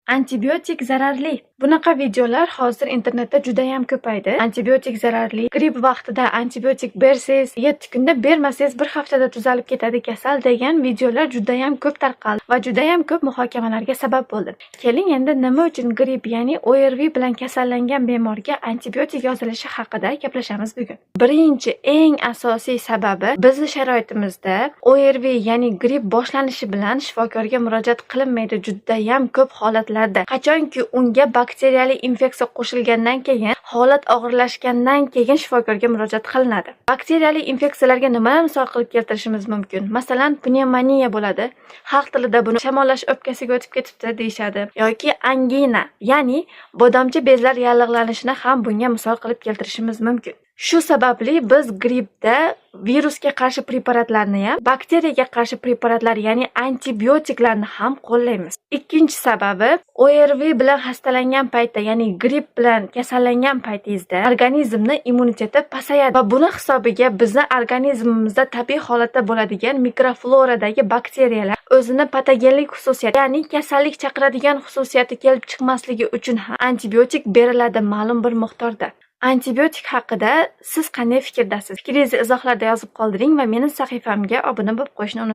Antibiotik zararli. Bunaqa videolar hozir internetda judayam ko'paydi. Antibiotik zararli, gripp vaqtida antibiotik bersangiz, 7 kunda, bermasangiz bir haftada tuzalib ketadi kasal degan videolar judayam ko'p tarqaldi va judayam ko'p muhokamalarga sabab bo'ldi. Keling, endi nima uchun gripp, ya'ni ORV bilan kasallangan bemorga antibiotik yozilishi haqida gaplashamiz bugun. Birinchi, eng asosiy sababi: bizni sharoitimizda ORV, ya'ni gripp boshlanishi bilan shifokorga murojaat qilinmaydi judayam ko'p holatlarda. Qachonki unga bakteriyali infeksiya qo'shilgandan keyin, holat og'irlashgandan keyin shifokorga murojaat qilinadi. Bakteriyali infeksiyalarga nimani misol qilib keltirishimiz mumkin? Masalan, pnevmoniya bo'ladi. Xalq tilida buni shamollash, o'pkasiga o'tib ketibdi deyishadi yoki angina, ya'ni bodomcha bezlar yallig'lanishini ham bunga misol qilib keltirishimiz mumkin. Shu sababli biz grippda virusga qarshi preparatlarni ham, bakteriyaga qarshi preparatlar, ya'ni antibiotiklarni ham qo'llaymiz. Ikkinchi sababi: ORV bilan xastalangan paytda, ya'ni gripp bilan kasallangan paytingizda organizmni immuniteti pasayadi va buni hisobiga bizni organizmimizda tabiiy holatda bo'ladigan mikrofloradagi bakteriyalar o'zini patogenlik xususiyati, ya'ni kasallik chaqiradigan xususiyati kelib chiqmasligi uchun ham antibiotik beriladi ma'lum bir miqdorda. Antibiotik haqida siz qanday fikrdasiz? Fikringizni izohlarda yozib qoldiring va meni sahifamga obuna bo'lib qo'yishni unutmang.